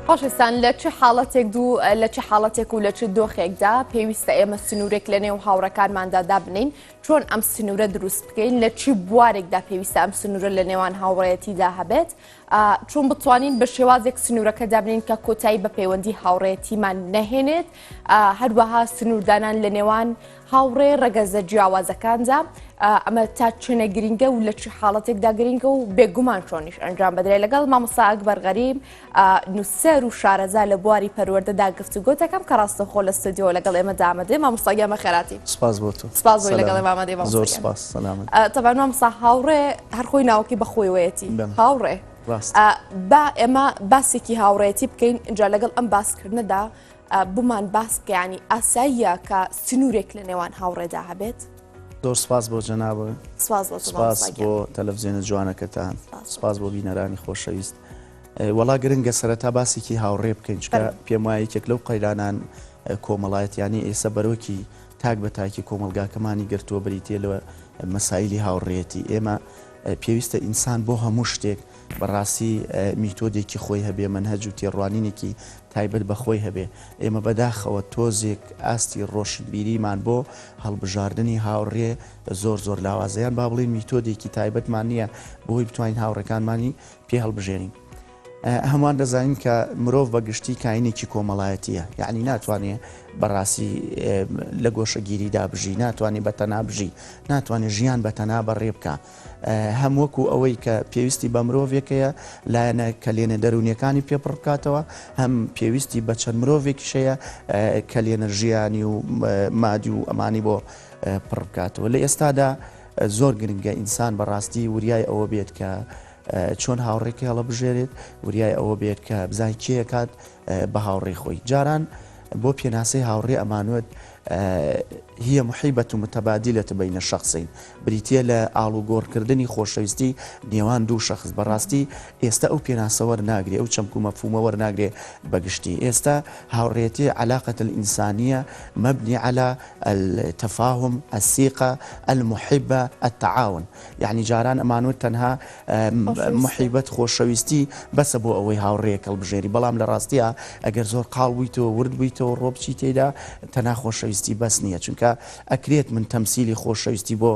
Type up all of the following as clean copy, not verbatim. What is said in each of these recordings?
خۆشەویستان لە چ حاڵەتێک دوو لە چ حاڵەتێک و لە چ دۆخێکدا پێویستە ئێمە سنوورێک لە نێو هاوڕەکانماندا دابنین چۆن ئەم سنوورە دروست بکەین لە چی بوارێکدا پێویستە ئەم سنوورە لە نێوان هاوڕێیەتیدا هەبێت چۆن بتوانین بە شێوازێک سنوورەکە دابنین کە کۆتایی بە پەیوەندی هاوڕێیەتیمان نەهێنێت هەروەها سنووردانان لە نێوان هاوڕێ ڕەگەزە جیاوازەکاندا ئەمە تا چەنە گرنگە و لە چ حاڵەتێکدا گرنگە و بێگومان چۆنیش ئەنجام بدرێت لەگەڵ مامۆستا ئەکبەر غەریب نووسەر و شارەزا لە بواری پەروەردەدا گفتوگۆ دەکەم کە ڕاستەخۆ لە ستۆدیۆ لەگەڵ ئێمە دامەدێ مامۆستا گیان بەخێراتی سپاس بۆ تۆ سپاس بۆی لەگەڵ ئێمە ئامادەی مامۆستا زۆر سپاس سەلامەت تەبعەن مامۆستا هاوڕێ هەر خۆی ناوەکەی بە خۆیوەیەتی هاوڕێ با ئێمە باسێکی هاوڕێتی بکەین اینجا لەگەڵ ئەم باسکردنەدا بمان باس بکە ینی ئاساییە کە سنوورێک لە نێوان هاوڕێدا هەبێت؟ زۆر سپاس بۆ جەنابت سپاس بۆ سپاس بۆ تەلەفزیۆنە جوانەکەتان سپاس بۆ بینەرانی خۆشەویست وەڵا گرنگە سەرەتا باسێکی هاوڕێ بکەین چکە پێم وایە یەکێک لەو قەیرانان کۆمەڵایەتیانی ئێستا بەرۆکی تاک بە تاکی کۆمەڵگاکەمانی گرتووە بریتە لە مەسایلی هاوڕێتی ئێمە پێویستە ئینسان بۆ هەموو شتێک بەڕاستی میتۆدێکی خۆی هەبێ، مەنهەج و تێڕوانینێکی تایبەت بە خۆی هەبێ. ئێمە بەداخەوە تۆزێک ئاستی ڕۆشنبیریمان بۆ هەڵبژاردنی هاوڕێ زۆر زۆر لاوازە، یان با بڵێین میتۆدێکی تایبەتمان نییە بۆی بتوانین هاوڕێکانمانی پێ هەڵبژێرین. هەمووان دەزانین کە مرۆڤ بە گشتی کاینێکی کۆمەڵایەتییە، یەعنی ناتوانێ بەڕاستی لە گۆشەگیریدا بژی، ناتوانێ بە تەنها بژی، ناتوانێ ژیان بە تەنها بەڕێ بکا. هەم وەکو ئەوەی کە پێویستی بە مرۆڤێک هەیە لایەنە کەلێنە دەروونیەکانی پێ پڕ بکاتەوە، هەم پێویستی بە چەند مرۆڤێکیش هەیە کەلێنە ژیانی و مادی و ئەمانی بۆ پڕ بکاتەوە. لە ئێستادا زۆر گرنگە ئینسان بەڕاستی وریای ئەوە بێت کە چۆن هاوڕێکەی هەڵەبژێرێت، وریای ئەوە بێت کە بزانێت کێ ئەکات بە هاوڕێی خۆی. جاران بۆ پێناسەی هاوڕێ ئەمانوت هی محیبەت و متبادلە بین شخصین، بریتییە لە ئاڵوگۆڕکردنی خۆشەویستی نێوان دوو شەخس. بەڕاستی ئێستا ئەو پێناسە وەرناگرێ، ئەو چەمک و مەفهومە وەرناگرێ بەگشتی. ئێستا هاوڕێیەتی علاقە الانسانیە مبنی علی التفاهم الثقە المحبە التعاون. یەعنی جاران ئەمانوت تەنها محیبەت خۆشەویستی بەسە بۆ ئەوەی هاوڕێیەک هەڵبژێری، بەڵام لە ڕاستیا ئەگەر زۆر قاڵ بوویتەوە ورد بوویتەوە ڕۆ بچی تێیدا تەنها خۆشەویستی بەس نییە، چونکە ئەکرێت من تەمسیلی خۆشەویستی بۆ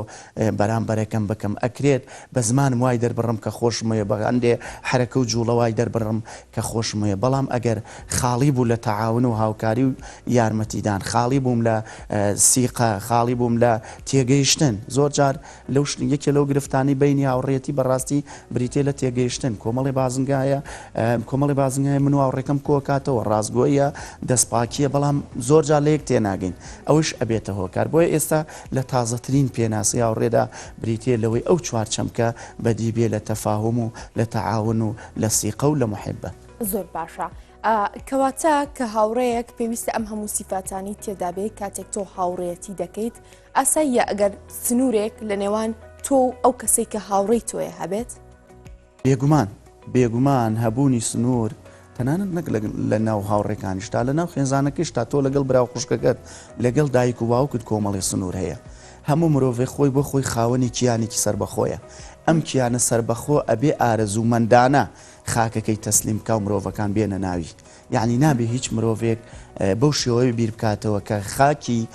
بەرامبەرەکەم بکەم، ئەکرێت بە زمانم وای دەربڕم کە خۆشمەوێ، بە هەندێ حەرەکە و جوڵە وای دەربڕم کە خۆشمەوێ، بەڵام ئەگەر خاڵی بوو لە تەعاون و هاوکاری و یارمەتیدان، خاڵی بووم لە سیقە، خاڵی بووم لە تێگەیشتن، زۆر جار لەو یەکێ لەو گرفتانەی بەینی هاوڕێیەتی بەڕاستی بریتیە لە تێگەیشتن، کۆمەڵێ بازنگە هەیە، کۆمەڵێ بازنگە هەیە من و هاوڕێکەم کۆکاتەوە، ڕاستگۆییە، دەستپاکییە، بەڵام زۆر جار لە یەک تێناگەین، ئەوەیش ئەبێتە هۆکار. بۆیە ئێستا لە تازەترین پێناسەی هاوڕێدا بریتیە لەوەی ئەو چوار چەمکە بەدی بێ لە تەفاهوم و لە تەعاون و لە سیقە و لە موحیبە. زۆر باشە. کەواتە کە هاوڕێیەک پێویستە ئەم هەموو سیفاتانەی تێدا بێ کاتێک تۆ هاوڕێیەتی دەکەیت، ئاساییە ئەگەر سنوورێک لە نێوان تۆ و ئەو کەسەی کە هاوڕێی تۆیە هەبێت؟ بێگومان، بێگومان هەبوونی سنوور تەنانەت نەک لە ناو هاوڕێکانیشتا، لە ناو خێزانەکەیشتا تۆ لەگەڵ برا و خوشکەکەت، لەگەڵ دایک و باوکت کۆمەڵێ سنوور هەیە. هەموو مرۆڤێک خۆی بۆ خۆی خاوەنی کیانێکی سەربەخۆیە. ئەم کیانە سەربەخۆ ئەبێ ئارەزوومەندانە خاکەکەی تەسلیم بکا و مرۆڤەکان بێنە ناوی. یەعنی نابێ هیچ مرۆڤێک بەو شێوەیە بیر بکاتەوە کە خاکی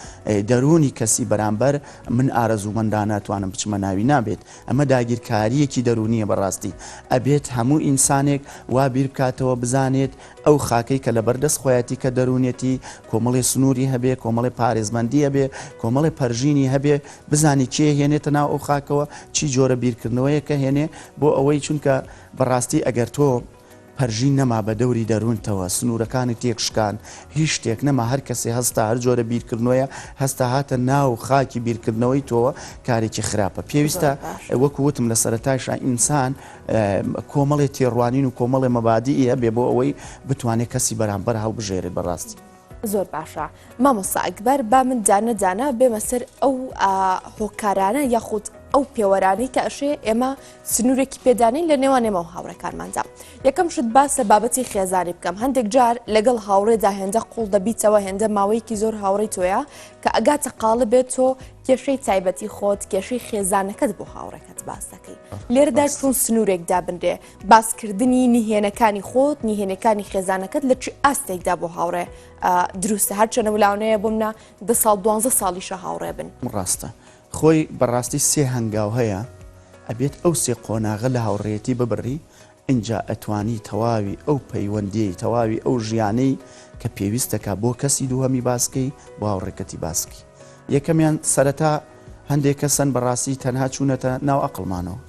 دەروونی کەسی بەرامبەر من ئارەزوومەندانە توانم بچمە ناوی نابێت ئەمە داگیرکارییەکی دەروونیە بەڕاستی ئەبێت هەموو ئینسانێک وا بیر بکاتەوە بزانێت ئەو خاکەی کە لەبەردەست خۆیەتی کە دەروونیەتی کۆمەڵێ سنووری هەبێ کۆمەڵێ پارێزمەندی هەبێ کۆمەڵێ پەرژینی هەبێ بزانی کێ هێنێتە ناو ئەو خاکەوە چی جۆرە بیرکردنەوەیەکە هێنێ بۆ ئەوەی چونکە بەڕاستی ئەگەر تۆ پەرژین نەما بە دەوری دەروونتەوە، سنوورەکانت تێک شکان، هیچ شتێک نەما، هەر کەسێ هەستا هەر جۆرە بیرکردنۆیە هەستا هاتە ناو خاکی بیرکردنەوەی تۆوە کارێکی خراپە. پێویستە وەکو وتم لە سەرەتایشا ئینسان کۆمەڵێ تێڕوانین و کۆمەڵێ مەبادیئی هەبێ بۆ ئەوەی بتوانێ کەسی بەرامبەر هەڵبژێرێت بەڕاستی. زۆر باشە مامۆستا ئەکبەر با من دانە دانە بێمە سەر ئەو هۆکارانە یاخود. ئەو پێوەرانەی کە ئەشێ ئێمە سنوورێکی پێدانین لە نێوان ئێمە و هاوڕێکانماندا. یەکەم شت باس لە بابەتی خێزانی بکەم هەندێک جار لەگەڵ هاوڕێدا هێندە قوڵ دەبیتەوە هێندە ماوەیەکی زۆر هاوڕێی تۆیە کە ئەگاتە قاڵبێت تۆ کێشەی تایبەتی خۆت کێشەی خێزانەکەت بۆ هاوڕێکەت باس دەکەی لێرەدا چۆن سنوورێک دابنرێ باسکردنی نهێنەکانی خۆت نهێنەکانی خێزانەکەت لە چ ئاستێکدا بۆ هاوڕێ دروستە هەرچەنە ولاونەیە بۆ منە دە ساڵ دوانزە ساڵیشە هاوڕێ بن. ڕاستە خۆی بەڕاستی سێ هەنگاو هەیە ئەبێت ئەو سێ قۆناغە لە هاوڕێیەتی ببڕی ئینجا ئەتوانی تەواوی ئەو پەیوەندیەی تەواوی ئەو ژیانەی کە پێویستەکا بۆ کەسی دووهەمی باسکەی بۆ هاوڕێکەتی باسکی یەکەمیان سەرەتا هەندێک کەسن بەڕاستی تەنها چوونەتە ناو ئەقڵمانەوە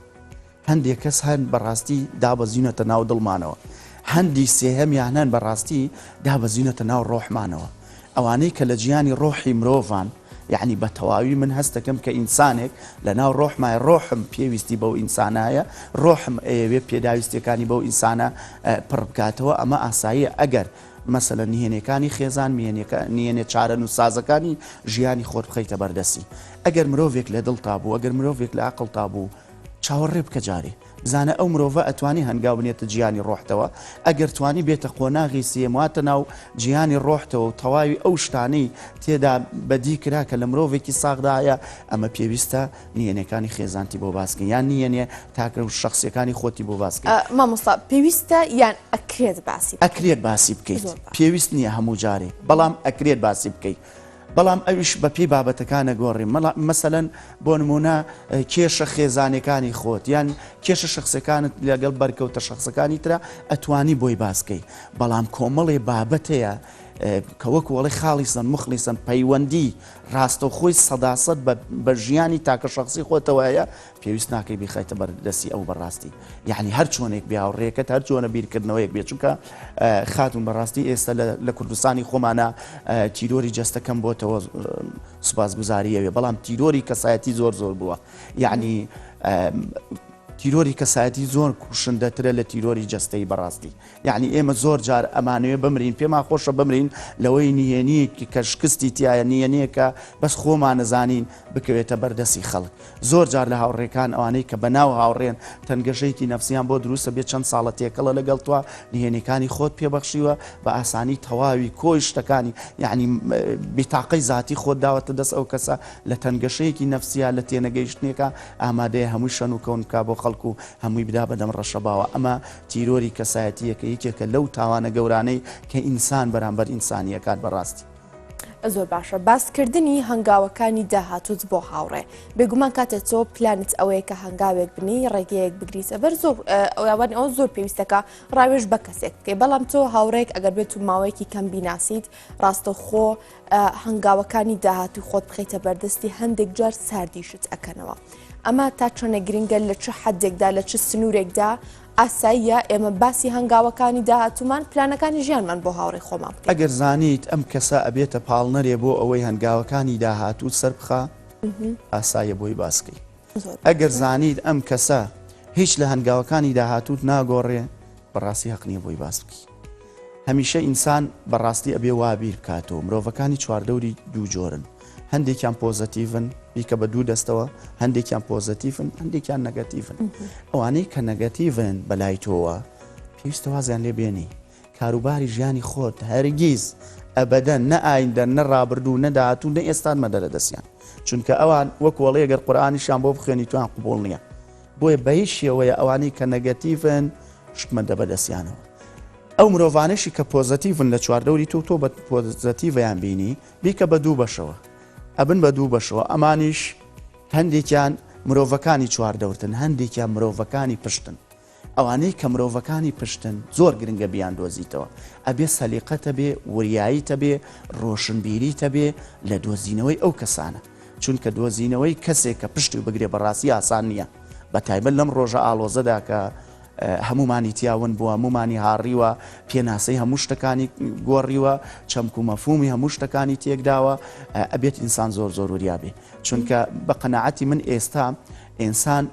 هەندێک کەس هەن بەڕاستی دابەزیونەتە ناو دڵمانەوە، هەندی سێهەمیان هەن بەڕاستی دابەزیونەتە ناو ڕۆحمانەوە، ئەوانەی کە لە جیهانی ڕۆحی مرۆڤان، یەعنی بە تەواوی من هەست دەکەم کە ئینسانێک لە ناو ڕۆحمایە، ڕۆحم پێویستی بەو ئینسانە هەیە، ڕۆحم ئەیەوێ پێداویستیەکانی بەو ئینسانە پڕ بکاتەوە، ئەمە ئاساییە ئەگەر مەسەلەن نهێنیەکانی خێزان، نهێنیە چارەنووسسازەکانی ژیانی خۆت بخەیتە بەردەستی. ئەگەر مرۆڤێک لە دڵتا بوو، ئەگەر مرۆڤێک لە ئەقڵتا بوو، چاوەڕێ بکە جارێ بزانە ئەو مرۆڤە ئەتوانی هەنگاو بنێتە جیهانی ڕۆحتەوە، ئەگەر توانی بێتە قۆناغی سێیەم واتە ناو جیهانی ڕۆحتەوە و تەواوی ئەو شتانەی تێدا بەدی کرا کە لە مرۆڤێکی ساغدا هەیە، ئەمە پێویستە نهێنیەکانی خێزانتی بۆ باس کەی یان نهێنیە تاکە و شەخسیەکانی خۆتی بۆ باس کەی. مامۆستا پێویستە یان ئەکرێت باسی بکەیت؟ ئەکرێت باسی بکەیت، پێویست نییە هەموو جارێ، بەڵام ئەکرێت باسی بکەیت. بەڵام ئەویش بە پێی بابەتەکان ئەگۆڕی مەسەلەن بۆ نمونە کێشە خێزانەکانی خۆت یان کێشە شخصەکانت لەگەڵ بەرکەوتە شخصەکانی ترە ئەتوانی بۆی باسکەی بەڵام کۆمەڵێ بابەتەیە کە وەکو وەڵی خاڵیسەن مخلیسەن پەیوەندی ڕاستەوخۆی سەداسەد بە ژیانی تاکە شخصی خۆتەوە هەیە پێویست ناکەی بیخەیتە بەر دەستی ئەو بەڕاستی یعنی هەر چۆنێک بێ هاوڕێکەت هەر چۆنە بیرکردنەوەیەک بێ چونکە خاتون بەڕاستی ئێستا لە کوردستانی خۆمانە تیرۆری جەستە کەم بۆتەوە سوپاسگوزاری ئەوێ بەڵام تیرۆری کەسایەتی زۆر زۆر بووە یعنی تیرۆری کەسایەتی زۆر کوشندەترە لە تیرۆری جەستەی بەڕاستی یەعنی ئێمە زۆر جار ئەمانەوێ بمرین، پێمان خۆشە بمرین لەوەی نهێنییەک کە شکستی تیایە، نهێنییەکە بەس خۆمان ئەزانین بکەوێتە بەر دەستی خەڵک. زۆر جار لە هاوڕێکان ئەوانەی کە بەناو هاوڕێن تەنگەژەیەکی نەفسیان بۆ دروستە بێ چەند ساڵە تێکەڵە لەگەڵ تۆ نهێنیەکانی خۆت پێ بەخشیوە بە ئاسانی تەواوی کۆی شتەکانی یەعنی بیتاقەی زاتی خۆت داوەتە دەست ئەو کەسە لە تەنگەشەیەکی نەفسیا لە تێنەگەیشتنێکا ئامادەیە هەمووی شەن و کەون بکا بۆ خەڵک و هەمووی بدا بەدەم ڕەشەباوە ئەمە تیرۆری کەسایەتییە کە یەکێکە لەو تاوانە گەورانەی کە ئینسان بەرامبەر ئینسانی ئەکات بەڕاستی. زۆر باشە باسکردنی هەنگاوەکانی داهاتوت بۆ هاوڕێ بێگومان کاتێک تۆ پلانت ئەوەیە کە هەنگاوێک بنی ڕێگەیەک بگریتە بەر زۆر ئەوان ئەوە زۆر پێویستەکە ڕاوێژ بە کەسێک بکەی بەڵام تۆ هاوڕێک ئەگەر بێت و ماوەیەکی کەم بیناسیت ڕاستەوخۆ هەنگاوەکانی داهاتوو خۆت بخەیتە بەردەستی هەندێک جار ساردیشت ئەکەنەوە ئەمە تا چەنە گرنگە لە چ حدێکدا لە چ سنوورێکدا ئاساییە ئێمە باسی هەنگاوەکانی داهاتوومان پلانەکانی ژیانمان بۆ هاوڕێی خۆمان بکەین. ئەگەر زانیت ئەم کەسە ئەبێتە پاڵنەرێ بۆ ئەوەی هەنگاوەکانی داهاتووت سەربخا ئاساییە بۆی باس کەی. ئەگەر زانیت ئەم کەسە هیچ لە هەنگاوەکانی داهاتووت ناگۆڕێ بەڕاستی هەق نییە بۆی باس بکەی. هەمیشە ئینسان بەڕاستی ئەبێ وا بیر بکاتەوە مرۆڤەکانی چواردەوری دوو جۆرن هەندێکیان پۆزەتیڤن بیکە بە دوو دەستەوە هەندێکیان پۆزەتیڤن هەندێکیان نەگەتیڤن ئەوانەی کە نەگەتیڤن بەلای تۆوە پێویستە وازیان لێ بێنی کاروباری ژیانی خۆت هەرگیز ئەبەدەن نە ئایندە نە ڕابردوو نە داهاتوو نە ئێستان مەدەرە دەستیان چونکە ئەوان وەک وەڵێ گەر قورئانیشیان بۆ بخوێنی توان قبوڵ نییە بۆیە بە هیچ شێوەیە ئەوانەی کە نەگەتیڤن شت مەدە بەدەستیانەوە. ئەو مرۆڤانەشی کە پۆزەتیڤن لە چواردەوری تۆ تۆ بە پۆزەتیڤیان بینی بیکە بە دوو بەشەوە ئەبن بە دوو بەشەوە ئەمانیش هەندێکیان مرۆڤەکانی چواردەورتن هەندێکیان مرۆڤەکانی پشتن ئەوانەی کە مرۆڤەکانی پشتن زۆر گرنگە بیان دۆزیتەوە ئەبێ سەلیقەتە بێ وریاییتە بێ ڕۆشنبیریتە بێ لە دۆزینەوەی ئەو کەسانە چونکە دۆزینەوەی کەسێک کە پشتی بگرێ بەڕاستی ئاسان نییە بە تایبەت لەم ڕۆژە ئاڵۆزەدا کە هەمومانی تیا ون بووە هەمومانی هاڕیوە پێناسەی هەموو شتەکانی گۆڕیوە چەمک و مەفهومی هەموو شتەکانی تێکداوە ئەبێت ئینسان زۆر زۆر وریا بێ چونکە بە قەناعەتی من ئێستا ئینسان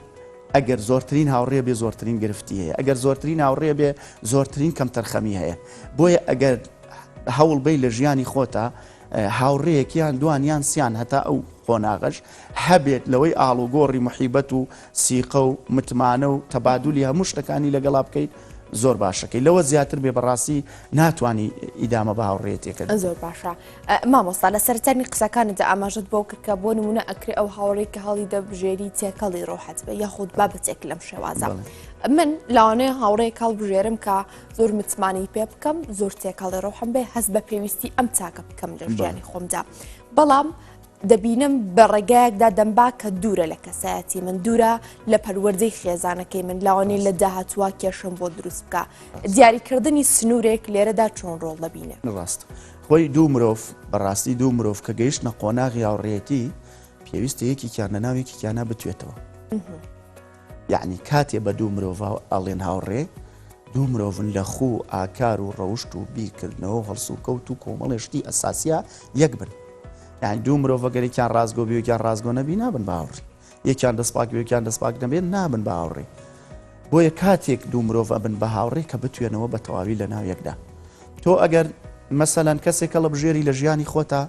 ئەگەر زۆرترین هاوڕێ بێ زۆرترین گرفتی هەیە ئەگەر زۆرترین هاوڕێ بێ زۆرترین کەمتەرخەمی هەیە بۆیە ئەگەر هەوڵ بی لە ژیانی خۆتا هاوڕێیەک یان دوان یان سیان هەتا ئەو. قۆناغەش هەبێت لەوەی ئاڵوگۆڕی موحیبەت و سیقە و متمانە و تەبادولی هەموو شتەکانی لەگەڵا بکەیت زۆر باشەکەی لەوە زیاتر بێ بەڕاستی ناتوانی ئیدامە بە هاوڕێیەتیەکەت بدەیت. زۆر باشە مامۆستا لە سەرەتانی قسەکانتدا ئاماژەت بەوە کرد کە بۆ نمونە ئەکرێ ئەو هاوڕێی کە هەڵی دەبژێری تێکەڵی ڕۆحت بێ یاخود بابەتێک لەم شێوازە من لەوانەیە هاوڕێیەک هەڵبژێرم کە زۆر متمانەی پێ بکەم زۆر تێکەڵی ڕۆحم بێ هەست بە پێویستی ئەم چاکە بکەم لە ژیانی خۆمدا بەڵام دەبینم بە ڕێگایەکدا دەمبا کە دوورە لە کەسایەتی من دوورە لە پەروەردەی خێزانەکەی من لاوانەیە لە داهاتووە کێشەم بۆ دروست بکە دیاریکردنی سنوورێک لێرەدا چۆن ڕۆڵ دەبینێ؟ ڕاست خۆی دوو مرۆڤ بەڕاستی دوو مرۆڤ کە گەیشتنە قۆناغی هاوڕێیەتی پێویستە یەکێکیان لەناو یەکێکیانە بتوێتەوە. یەعنی کاتێ بە دوو مرۆڤ ئەڵێن هاوڕێ، دوو مرۆڤن لە خوو و ئاکار و ڕەوشت و بیرکردنەوە و هەڵسوکەوت و کۆمەڵێ شتی ئەساسیا یەک بن. یەعنی دوو مرۆڤ گەر یەکیان ڕاستگۆ بی و یەکیان ڕاستگۆ نەبی نابن بە هاوڕێ. یەکیان دەستپاک بی و یەکیان دەستپاک نەبێ نابن بە هاوڕێ. بۆیە کاتێک دوو مرۆڤ ئەبن بە هاوڕێ کە بتوێنەوە بە تەواوی لە ناو یەکدا. تۆ ئەگەر مەسەلەن کەسێک هەڵبژێری لە ژیانی خۆتا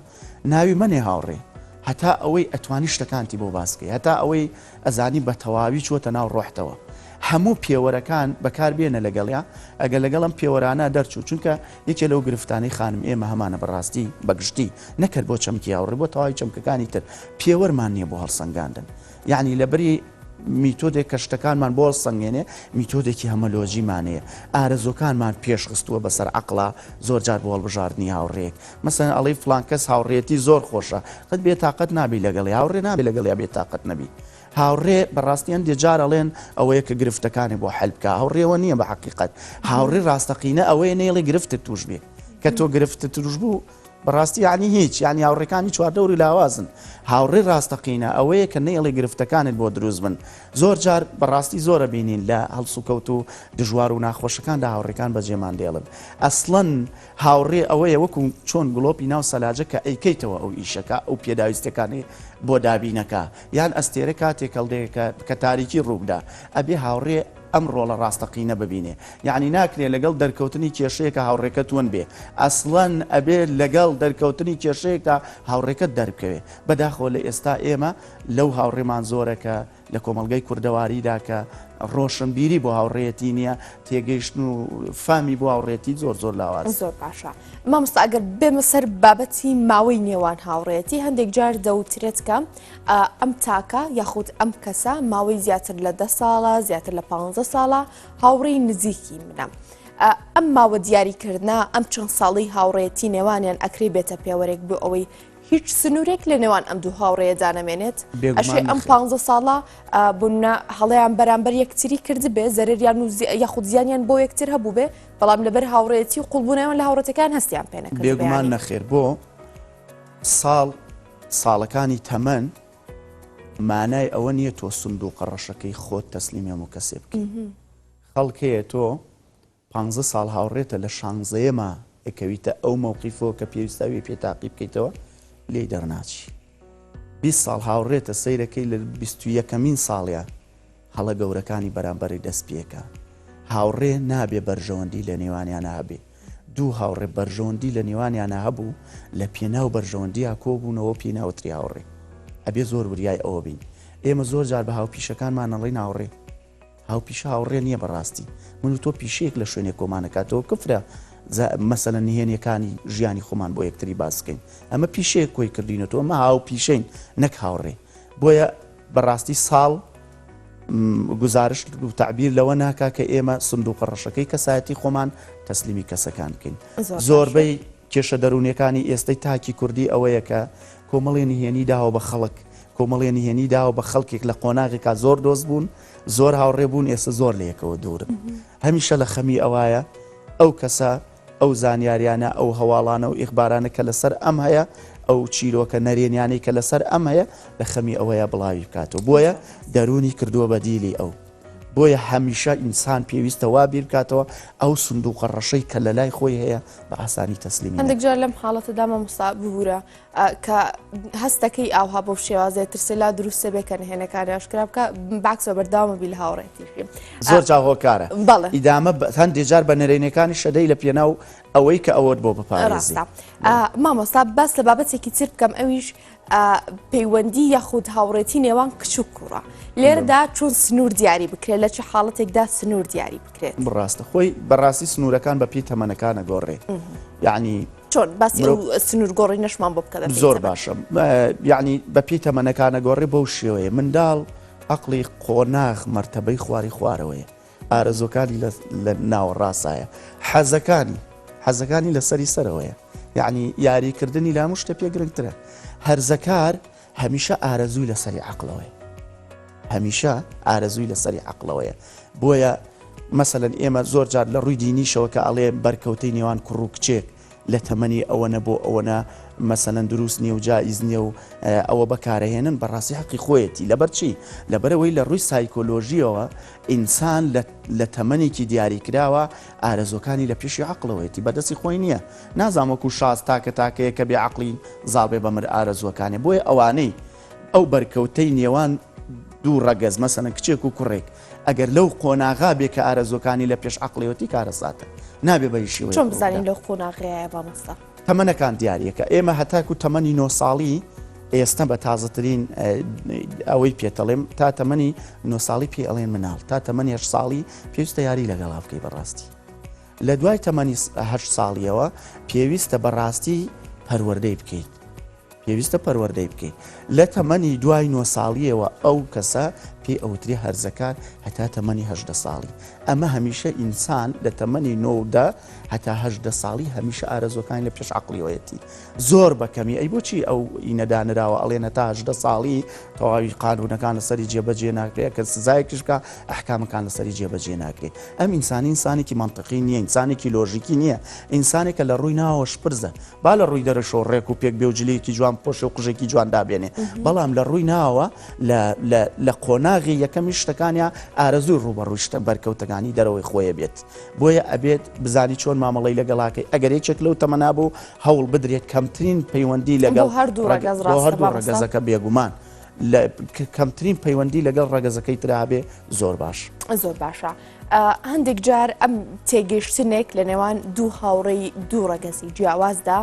ناوی مەنێ هاوڕێ هەتا ئەوەی ئەتوانی شتەکانتی بۆ باس بکەی هەتا ئەوەی ئەزانی بە تەواوی چووەتە ناو ڕۆحتەوە هەموو پێوەرەکان بەکار بێنە لەگەڵیا ئەگەر لەگەڵ ئەم پێوەرانە دەرچوو چونکە یەکێ لەو گرفتانەی خانم ئێمە هەمانە بەڕاستی بەگشتی نەکرد بۆ چەمکی هاوڕێ بۆ تەواوی چەمکەکانی تر پێوەرمان نییە بۆ هەڵسەنگاندن یەعنی لەبری میتۆدێک کە شتەکانمان بۆ هەڵسەنگێنێ، میتۆدێکی هەمەلۆجیمان هەیە. ئارەزووەکانمان پێشخستووە بەسەر عەقڵا زۆر جار بۆ هەڵبژاردنی هاوڕێیەک. مەسەلەن ئەڵێی فڵان کەس هاوڕێیەتی زۆر خۆشە، قەت بێتاقەت نابی لەگەڵی، هاوڕێ نابێ لەگەڵیا بێتاقەت نەبی. هاوڕێ بەڕاستی هەندێ جار ئەڵێن ئەوەیە کە گرفتەکانی بۆ حەل بکا، هاوڕێ ئەوە نییە بە حەقیقەت. هاوڕێی ڕاستەقینە ئەوەیە نەیڵێ گرفتت تووش بێ. کە تۆ گرفتت تووش بوو، بەڕاستی یانی هیچ یانی هاوڕێکانی چواردەوری لاوازن هاوڕێی ڕاستەقینە ئەوەیە کە نەیەڵێ گرفتەکانت بۆ دروست بن زۆر جار بەڕاستی زۆرە بینین لە هەڵسوکەوت و دژوار و ناخۆشەکاندا هاوڕێکان بەجێمان دێڵن ئەسڵەن هاوڕێ ئەوەیە وەکو چۆن گڵۆپی ناو سەلاجە کە ئەیکەیتەوە ئەو ئیشەکە ئەو پێداویستەکانی بۆ دابینەکە یان ئەستێرە کاتێک هەڵدێکە کە تاریکی ڕووبدا ئەبێ هاوڕێ ئەم ڕۆڵە ڕاستەقینە ببینێ یەعنی ناکرێ لەگەڵ دەرکەوتنی کێشەیەکا هاوڕێکەت ون بێ ئەسڵەن ئەبێ لەگەڵ دەرکەوتنی کێشەیەکدا هاوڕێکەت دەربکەوێ بەداخەوە لە ئێستا ئێمە لەو هاوڕێمان زۆرە کە لە کۆمەڵگەی کوردەواریدا کە ڕۆشنبیری بۆ هاوڕێیەتی نییە تێگەیشتن و فامی بۆ هاوڕێتی زۆر زۆر لاواز. زۆر باشە مامۆستا ئەگەر بێمە سەر بابەتی ماوەی نێوان هاوڕێیەتی هەندێک جار دەوترێت کە ئەم تاکە یاخود ئەم کەسە ماوەی زیاتر لە دە ساڵە زیاتر لە پ ساڵە هاوڕێی نزیکی منە. ئەم ماوە دیاریکردە ئەم چەند ساڵی هاوڕێتی نێوانیان ئەکرێ بێتە پێوەرێک بۆ ئەوەی هیچ سنوورێک لە نێوان ئەم دوو هاوڕێیەدا نەمێنێت ئەشێ ئەم پ ساڵە بنە هەڵیان بەرامبەر یەکتری کردبێ زەرریان و یاخود زیانیان بۆ یەکتر هەبوو بێ بەڵام لەبەر هاوڕێتی و قوڵبوونەوە لە هاوڕێتەکان هەستیان پێنەکرد بێگومان نەخێر بۆ ساڵ ساڵەکانی تەمەن مانای ئەوە نییە تۆ سندوقە ڕەشەکەی خۆت تەسلیمی هەموو کەسێ بکەی. خەڵک هەیە تۆ پانزە ساڵ هاوڕێتە لە شانزەیەما ئەکەویتە ئەو مەوقیفەوە کە پێویستە ئەوی پێ تاقی بکەیتەوە لێی دەرناچی. 20 ساڵ هاوڕێتە سەیرەکەی لە 21ەمین ساڵیا هەڵە گەورەکانی بەرامبەری دەست پێکا. هاوڕێ نابێ بەرژەوەندی لە نێوانیانا هەبێ. دوو هاوڕێ بەرژەوەندی لە نێوانیانا هەبوو لە پێناو بەرژەوەندیا کۆبوونەوە پێی ناوتری هاوڕێ. ئەبێ زۆر وریای ئەوە بین. ئێمە زۆر جار بە هاوپیشەکانمان ئەڵێین هاوڕێ. هاوپیشە هاوڕێ نییە بەڕاستی. من و تۆ پیشەیەک لە شوێنێک کۆمانەکاتەوە کفرە مەسەلەن نهێنیەکانی ژیانی خۆمان بۆ یەکتری باس بکەین. ئەمە پیشەیەک کۆی کردینەتەوە ئەمە هاوپیشەین نەک هاوڕێ. بۆیە بەڕاستی ساڵ گوزارشت و تەعبیر لەوە ناکا کە ئێمە سندوقە ڕەشەکەی کەسایەتی خۆمان تەسلیمی کەسەکان بکەین. زۆربەی کێشە دەروونیەکانی ئێستەی تاکی کوردی ئەوەیە کە کۆمەڵێ نهێنی داوە بە خەڵک، کۆمەڵێ نهێنی داوە بە خەڵکێک لە قۆناغێکا زۆر دۆست بوون، زۆر هاوڕێ بوون، ئێستە زۆر لە یەکەوە دوورن. هەمیشە لە خەمی ئەوایە ئەو کەسە ئەو زانیاریانە، ئەو هەواڵانە و ئیخبارانە کە لەسەر ئەم هەیە، ئەو چیرۆکە نەرێنیانەی کە لەسەر ئەم هەیە، لە خەمی ئەوەیە بڵاوی بکاتەوە. بۆیە دەروونی کردووە بە دیلی ئەو. بۆیە هەمیشە ئینسان پێویستە وا بیر بکاتەوە ئەو سندووقە ڕەشەی کە لەلای خۆی هەیە بە ئاسانی تەسلیمی هەندێک جار لەم حاڵەتەدا مامۆستا ببوورە کە هەستەکەی ئاوها بەو شێوازێ ترسێ لا دروستە بێ کە نهێنەکانی ئاشکرا بکە باکسە بەرداوامە بی لە هاوڕێتیشی زۆر جا هۆکارە ئیدامە هەندێک جار بە نەرێنەکانی شەدەی لە پێناو. ئەوەی کە ئەوەت بۆ بپارێزی. ڕاستە مامۆستا باس لە بابەتێکی تر بکەم ئەویش پەیوەندی یاخود هاوڕێتی نێوان کچ و کوڕە لێرەدا چۆن سنوور دیاری بکرێت لە چ حاڵەتێکدا سنوور دیاری بکرێت؟ ڕاستە خۆی بەڕاستی سنوورەکان بە پێی تەمەنەکانە گۆڕێ یعنی چۆن باسی ئەو سنوور گۆڕینەشمان بۆ بکە زۆر باشە یعنی بە پێی تەمەنەکانە گۆڕێ بەو شێوەیە منداڵ عقلی قۆناغ مەرتەبەی خواری خوارەوەیە ئارەزوەکانی لە ناوەڕاستایە حەزەکانی حەزەکانی لەسەری سەرەوەیە یعنی یاریکردنی لە هەموو شتە پێ گرنگترە هەرزەکار هەمیشە ئارەزووی لەسەری عقلەوەیە هەمیشە ئارەزووی لەسەری عقلەوەیە بۆیە مەسەن ئێمە زۆر جار لە ڕووی دینیشەوە کە ئەڵێ بەرکەوتەی نێوان کوڕ و کچێک لە تەمەنی ئەوەنە بۆ ئەوەنە مەسەلەن دروست نیە و جائیز نیە و ئەوە بەکارەهێنن بەڕاستی حەقی خۆیەتی لەبەر چی لەبەرئەوەی لە ڕووی سایکۆلۆژیەوە ئینسان لە تەمەنێکی دیاریکراوە ئارەزوەکانی لە پێشی عەقڵەوەیەتی بەدەستی خۆی نیە نازانم وەکو شاز تاکە تاکەیە کە بێ عەقڵی زاڵ بێ بەمر ئارەزوەکانێ بۆیە ئەوانەی ئەو بەرکەوتەی نێوان دوو ڕەگەز مەسەلەن کچێک و کوڕێک ئەگەر لەو قۆناغا بێ کە ئارەزوەکانی لە پێش عەقڵیەتی کارەساتە نابێ بە هیچ شێوەیەک چۆن ڕوو بزانین بدات. لەو قۆناغەیە مامۆستا؟ تەمەنەکان دیاریەکە ئێمە هەتاکو تەمەنی نۆ ساڵی ئێستا بە تازەترین ئەوەی پێتەڵێم تا تەمەنی نۆ ساڵی پێ ئەڵێن مناڵ تا تەمەنی هەشت ساڵی پێویستە یاری لەگەڵا بکەی بەڕاستی لە دوای تەمەنی هەشت ساڵیەوە پێویستە بەڕاستی پەروەردەی بکەیت پێویستە پەروەردەی بکەیت. لە تەمەنی دوای نۆ ساڵییەوە ئەو کەسە پێی ئەوترێ هەرزەکار هەتا تەمەنی 18 ساڵی. ئەمە هەمیشە ئینسان لە تەمەنی نۆ و دە هەتا 18 ساڵی هەمیشە ئارەزووەکانی لە پێش عەقڵیەوەیەتی. زۆر بە کەمی ئەی بۆچی ئەو ئینە دانراوە ئەڵێن هەتا 18 ساڵی تەواوی قانوونەکان لەسەری جێبەجێ ناکرێ کە سزایەکیش بکا ئەحکامەکان لەسەری جێبەجێ ناکرێ. ئەم ئینسانە ئینسانێکی مەنتقی نییە، ئینسانێکی لۆژیکی نییە، ئینسانێکە لە ڕووی ناوەوە شپرزە. با لە ڕووی دەرەشەوە ڕێک و پێک بێ و جلێکی جوان بپۆشێ و قژێکی جوان دابێنێ بەڵام لە ڕووی ناوە لە قۆناغی یەکەمی شتەکانیا ئارەزووی ڕووبەڕووی شتە بەرکەوتەکانی دەرەوەی خۆیە بێت بۆیە ئەبێت بزانی چۆن مامەڵەی لەگەڵاکەی ئەگەر یەکێک لەو تەمەنا بوو هەوڵ بدرێت کەمترین پەیوەندی لەگەڵ هەردوو ڕەگەز بۆ هەردوو ڕەگەزەکە بێگومان لە کەمترین پەیوەندی لەگەڵ ڕەگەزەکەی ترا بێ زۆر باش زۆر باشە. هەندێک جار ئەم تێگەیشتنێک لە نێوان دوو هاوڕێی دوو ڕەگەزی جیاوازدا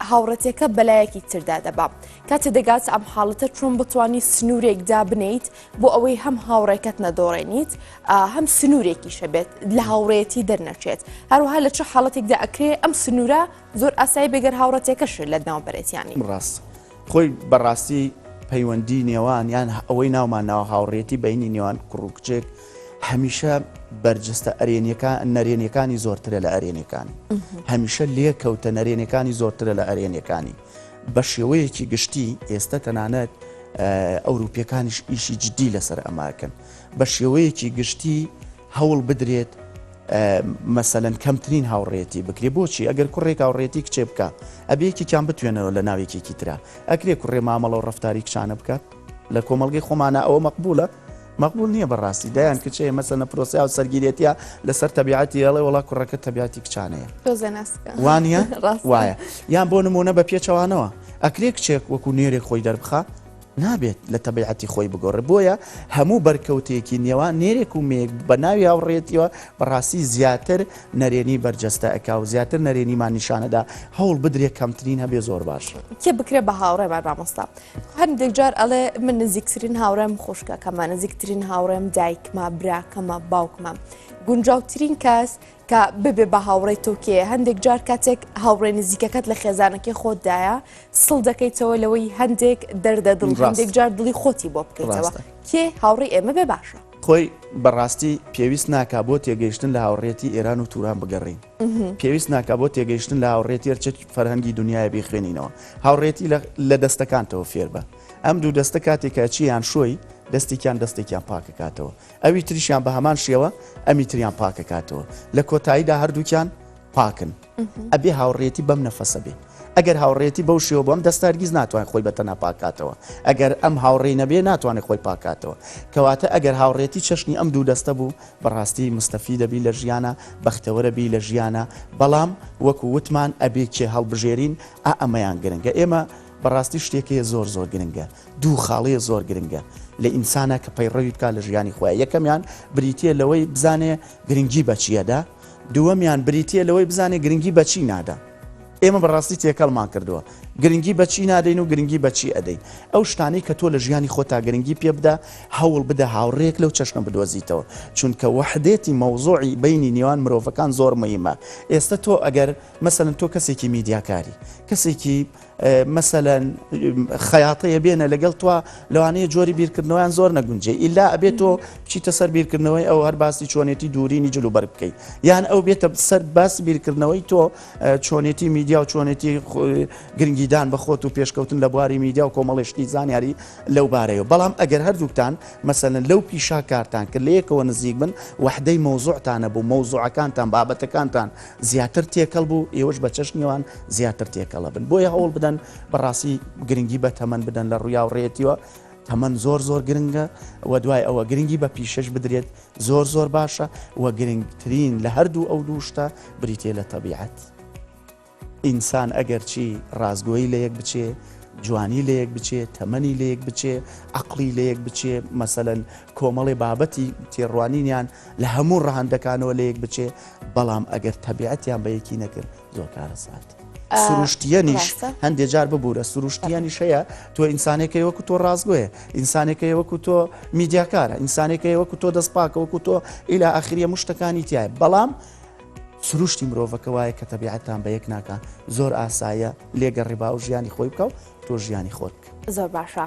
هاوڕێتێکە بەلایەکی تردا دەبا کاتێ دەگات ئەم حاڵەتە چۆن بتانی سنوورێک دابنیت بۆ ئەوەی هەم هاوڕێکەت نەدۆڕێنیت هەم سنوورێکیشە بێت لە هاوڕێتی دەرنەچێت هەروەها لە چ حاڵەتێکدا ئەکرێ ئەم سنوورە زۆر ئاسایی بێگەر هاوڕەتێکەش لە ناو بەرێتیانی ڕاست خۆی بەڕاستی پەیوەندی نێوان یان ئەوەی ناومان ناوە هاوڕێتی بینی نێوان کوڕ و کچێک هەمیشە بەرجەستە ئەرێنیەکان نەرێنیەکانی زۆرترە لە ئەرێنیەکانی هەمیشە لێکەوتە نەرێنیەکانی زۆرترە لە ئەرێنیەکانی بە شێوەیەکی گشتی ئێستا تەنانەت ئەوروپیەکانیش ئیشی جدی لەسەر ئەماکەن بە شێوەیەکی گشتی هەوڵ بدرێت مەسەلەن کەمترین هاوڕێتی بکرێ بۆچی ئەگەر کوڕێک هاوڕێتی کچێ بکە ئەبێ یەکێکیان بتوێنەوە لە ناو یەکێکی ترا ئەکرێ کوڕێ مامەڵە و ڕەفتاری کچانە بکات لە کۆمەڵگەی خۆمانە ئەوە مەقبولە مەقبول نییە بەڕاستی دایان کچەیە مەسەنە پرۆسی و سەرگیرێتە لەسەر تەبیعەتی ئەڵێ وڵا کوڕەکە تەبیعەتی کچانەیە وانە وایە یان بۆ نمونە بە پێچەوانەوە ئەکرێ کچێک وەکو نێرێک خۆی دەربخە نابێت لە تەبیعەتی خۆی بگۆڕێ بۆیە هەموو بەرکەوتێکی نێوان نێرێک و مێیەک بە ناوی هاوڕێیەتیەوە بەڕاستی زیاتر نەرێنی بەرجەستە ئەکا و زیاتر نەرێنیمان نیشانەدا هەوڵ بدرێ کەمترین هەبێ زۆر باشە. کێ بکرێ بە هاوڕێمان مامۆستا هەندێک جار ئەڵێ من نزیکترین هاوڕێم خوشکەکەمە نزیکترین هاوڕێم دایکمە براکەمە باوکمە گونجاوترین کەس کە ببێ بە هاوڕێی تۆ کێیە؟ هەندێک جار کاتێک هاوڕێ نزیکەکەت لە خێزانەکەی خۆتدایە سڵ دەکەیتەوە لەوەی هەندێک دەردە دڵ هەندێک جار دڵی خۆتی بۆ بکەیتەوە کێ هاوڕێی ئێمە بێ باشە؟ خۆی بەڕاستی پێویست ناکا بۆ تێگەیشتن لە هاوڕێتی ئێران و توران بگەڕێین پێویست ناکا بۆ تێگەیشتن لە هاوڕێتی هەرچ فەرهەنگی دنیاە بیخوێنینەوە هاوڕێتی لە دەستەکانتەوە فێربە ئەم دوو دەستە کاتێکە چیان شۆی دەستێکیان دەستێکیان پاکەکاتەوە ئەوی تریشیان بە هەمان شێوە ئەمی تریان پاکەکاتەوە لە کۆتاییدا هەردووکیان پاکن ئەبێ هاوڕێتی بەم نەفەسە بێ ئەگەر هاوڕێتی بەو شێوە بۆم دەستە هەرگیز ناتوانێت خۆی بە تەنها پاکاتەوە ئەگەر ئەم هاوڕێی نەبێ ناتوانێت خۆی پاکاتەوە کەواتە ئەگەر هاوڕێتی چەشنی ئەم دوو دەستە بوو بەڕاستی مستەفی دەبی لە ژیانە بەختەوەرە بی لە ژیانە بەڵام وەکو وتمان ئەبێ کێ هەڵبژێرین ئا ئەمەیان گرنگە ئێمە بەڕاستی شتێک هەیە زۆر زۆر گرنگە دوو خاڵێ زۆر گرنگە لە ئینسانا کە پەیڕەوی بکات لە ژیانی خۆیا یەکەمیان بریتیە لەوەی بزانێ گرنگی بە چیەدا. دووەمیان بریتییە لەوەی بزانێ گرنگی بە چی نادا. ئێمە بەڕاستی تێکەڵمان کردووە. گرنگی بە چی نادەین و گرنگی بە چی ئەدەین. ئەو شتانەی کە تۆ لە ژیانی خۆتا گرنگی پێ بدە، هەوڵ بدە هاوڕێیەک لەو چەشنە بدۆزیتەوە. چونکە وەحدەتی مەوزوعی بەینی نێوان مرۆڤەکان زۆر مهیمە. ئێستە تۆ ئەگەر مەسەلەن تۆ کەسێکی میدیاکاری، کەسێکی مەسەلەن خەیاتەیە بێنە لەگەڵ تۆ لەوانەیە جۆری بیرکردنەوەیان زۆر نەگونجێ ئیلا ئەبێت تۆ بچیتە سەر بیرکردنەوەی ئەو هەر باسی چۆنێتی دوورینی جل و بەرگ بکەیت یان ئەو بێتە سەر باسی بیرکردنەوەی تۆ چۆنێتی میدیا و چۆنێتی گرنگیدان بە خۆت و پێشکەوتن لە بواری میدیا و کۆمەڵێشتی زانیاری لەو بارەیەوە بەڵام ئەگەر هەردووکتان مەسەلەن لەو پیشا کارتان کرد لە یەکەوە نزیک بن وەحدەی مەوزوعتانە بوو مەوزوعەکانتان بابەتەکانتان زیاتر تێکەڵ بوو ئێوەش بە چەشنیوان زیاتر تێکەڵە بن بۆیە هەوڵ بدەن بەڕاستی گرنگی بە تەمەن بدەن لە ڕووی هاوڕێیەتیوە تەمەن زۆر زۆر گرنگە و دوای ئەوە گرنگی بە پیشەش بدرێت زۆر زۆر باشە و گرنگترین لە هەردوو ئەو دوو شتە بریتە لە تەبیعەت. ئینسان ئەگەرچی ڕاستگۆیی لە یەک بچێ، جوانی لە یەک بچێ، تەمەنی لە یەک بچێ، عەقڵی لە یەک بچێ، مەسەلەن کۆمەڵێ بابەتی تێڕوانینیان لە هەموو ڕەهەندەکانەوە لە یەک بچێ، بەڵام ئەگەر تەبیعەتیان بە یەکی نەکرد زۆر کارەسات. سروشتیەنیش هەندێ جار ببوورە سروشتیەنیش هەیە تۆ ئینسانێکەی وەکو تۆ ڕاستگۆیە ئینسانێکەی وەکو تۆ میدیاکارە ئینسانێکەی وەکو تۆ دەستپاکە وەکو تۆ ئیلا ئاخریە مشتەکانی تایە بەڵام سروشتی مرۆڤەکە وایە کە تەبیعەتان بە یەک ناکا زۆر ئاسایە لێگەڕێ با ئەو ژیانی خۆی بکا و تۆ ژیانی خۆت بکە. زۆر باشە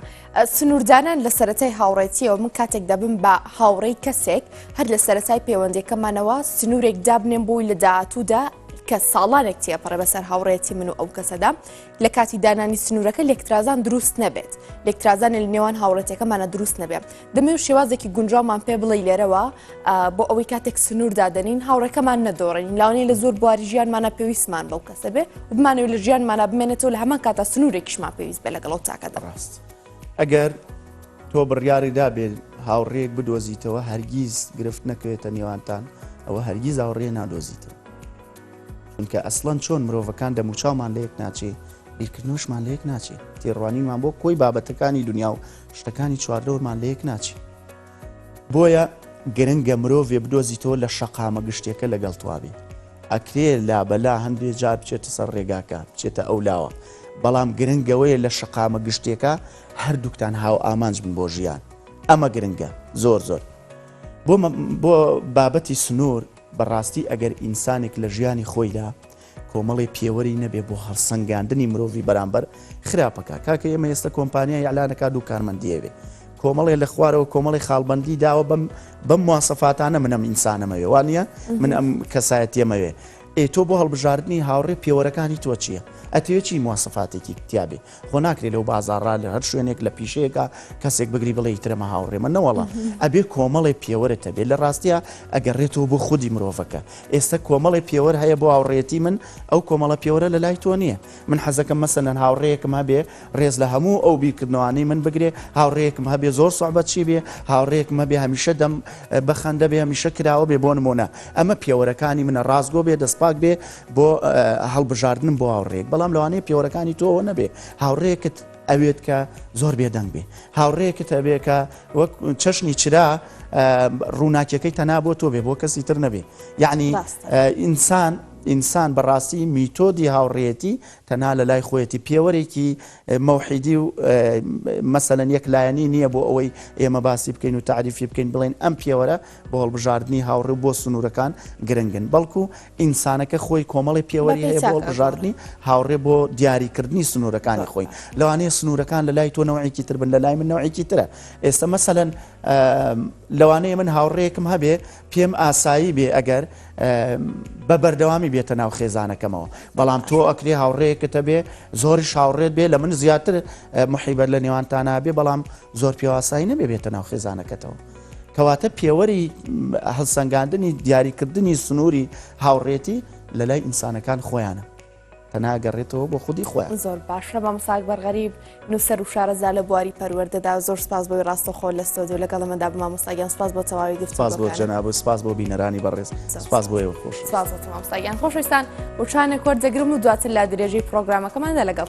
سنووردانان لە سەرەتای هاوڕێتیەوە من کاتێک دەبم بە هاوڕێی کەسێک هەر لە سەرەتای پەیوەندەکەمانەوە سنوورێک دابنێم بۆی لە داهاتوودا کە ساڵانێک تێپەڕێ بەسەر هاوڕێتی من و ئەو کەسەدا لە کاتی دانانی سنوورەکە لێکترازان دروست نەبێت لێکترازان لە نێوان هاوڕێتەکەمانە دروست نەبێت دەمەوێت شێوازێکی گونجاومان پێ بڵێی لێرەوە بۆ ئەوەی کاتێک سنوور دادەنین هاوڕێکەمان نەدۆڕێنین لاوانەیە لە زۆر بواری ژیانمانە پێویستمان بەو کەسە بێ و بمانەوێت لە ژیانمانە بمێنێتەوە لە هەمان کاتا سنوورێکیشمان پێویست بێ لەگەڵ ئەو تاکەدا. ڕاست ئەگەر تۆ بڕیاری دابێ هاوڕێیەک بدۆزیتەوە هەرگیز گرفت نەکەوێتە نێوانتان ئەوە هەرگیز هاوڕێ نادۆزیتەوە چونکە ئەسڵەن چۆن مرۆڤەکان دەموچاومان لە یەک ناچێ بیرکردنەوەشمان لە یەک ناچێ تێڕوانینمان بۆ کۆی بابەتەکانی دنیا و شتەکانی چواردەورمان لە یەک ناچێ بۆیە گرنگە مرۆڤێ بدۆزیتەوە لە شەقامە گشتیەکە لەگەڵ توا بێ. ئەکرێ لابەلا هەندێ جار بچێتە سەر ڕێگاکە، بچێتە ئەو لاوە. بەڵام گرنگ ئەوەیە لە شەقامە گشتیەکە هەردووکتان هاوئامانج بن بۆ ژیان. ئەمە گرنگە زۆر زۆر. بۆ بۆ بابەتی سنوور بەڕاستی ئەگەر ئینسانێک لە ژیانی خۆیدا کۆمەڵێ پێوەری نەبێ بۆ هەڵسەنگاندنی مرۆڤی بەرامبەر خراپەکە کاکە ئێمە ئێستا کۆمپانیا ئیعلانەکە دوو کارمەندیەوێ کۆمەڵێ لە خوارەوە کۆمەڵی خاڵبندی داوە بەم بەم مواسەفاتانە منەم ئینسانەمەوێ وانە من ئەم کەسایەتیەمەوێ ئێ تۆ بۆ هەڵبژاردننی هاوڕێ پێوەرەکانی تۆ چییە؟ ئەتەوێ چی مواسەفاتێکی تیاابێ خۆ ناکرێ لەو بازاڕا لە هەر شوێنێک لە پیشەیەکا کەسێک بگری بڵێ ئیتر ئەمە هاوڕێمە نەوەڵا ئەبێ کۆمەڵێ پێوەرت هەبێ لە ڕاستیا ئەگەڕێتەوە بۆ خودی مرۆڤەکە ئێستا کۆمەڵێ پێوەر هەیە بۆ هاوڕێیەتی من ئەو کۆمەڵە پێوەرە لە لای تۆ نییە من حەزەکەم مەسەلەن هاوڕێیەکم هەبێ ڕێز لە هەموو ئەو بیرکردنەوانەی من بگرێ هاوڕێیەکم هەبێ زۆر سوعبەتچی بێ هاوڕێیەکم هەبێ هەمیشە دەم بەخەندە بێ هەمیشە کراوە بێ بۆ نمونە ئەمە پێوەرەکانی منە ڕاستگۆ بێ دەستپاک بێ بۆ هەڵبژاردنم بۆ هاوڕێیەک بەڵام لەوانەیە پێوەرەکانی تۆ ئەوە نەبێ هاوڕێیەکت ئەوێت کە زۆر بێدەنگ بێ هاوڕێیەکت هەبێ کە وەک چەشنی چرا ڕووناکیەکەی تەنها بۆ تۆ بێ بۆ کەسی تر نەبێ یعنی ئینسان ئینسان بەڕاستی میتۆدی هاوڕێیەتی تەنها لە لای خۆیەتی پێوەرێکی مەوحیدی و مەسەلەن یەک لایەنی نییە بۆ ئەوەی ئێمە باسی بکەین و تاریفی بکەین بڵێن ئەم پێوەرە بۆ هەڵبژاردنی هاوڕێ و بۆ سنوورەکان گرنگن بەڵکو ئینسانەکە خۆی کۆمەڵی پێوەری هەیە بۆ هەڵبژاردنی هاوڕێ بۆ دیاریکردنی سنوورەکانی خۆی لەوانەیە سنوورەکان لە لای تۆ نەوعێکی تر بن لە لای من نەوعێکی ترە ئێستا مەسەلەن لەوانەیە من هاوڕێیەکم هەبێ پێم ئاسایی بێ ئەگەر بە بەردەوامی بێتە ناو خێزانەکەمەوە بەڵام تۆ ئەکرێ هاوڕێیەکت هەبێ زۆریش هاوڕێت بێ لە من زیاتر محیبەت لە نێوانتانا بێ بەڵام زۆر پێواسایی نەبێ بێتە ناو خێزانەکەتەوە. کەواتە پێوەری هەڵسەنگاندنی دیاریکردنی سنووری هاوڕێتی لە لای ئینسانەکان خۆیانە تەنها گەڕێتەوە بۆ خودی خۆیان. زۆر باشە مامۆستا ئەکبەر غەریب نووسەر و شارەزا لە بواری پەروەردەدا زۆر سپاس بۆی ڕاستەوخۆ لە ستۆدیۆ لەگەڵ ئەمەدا بوو مامۆستا گیان سپاس بۆ تەواوی سپاس بۆ گفتوگۆکانت. جەناب و سپاس بۆ بینەرانی بەڕێز سپاس بۆ ئێوە خۆش. سپاس بۆ تۆ مامۆستا گیان خۆشەویستان وچانێک وەردەگرم و دواتر لە درێژەی پرۆگرامەکەماندا لەگەڵ.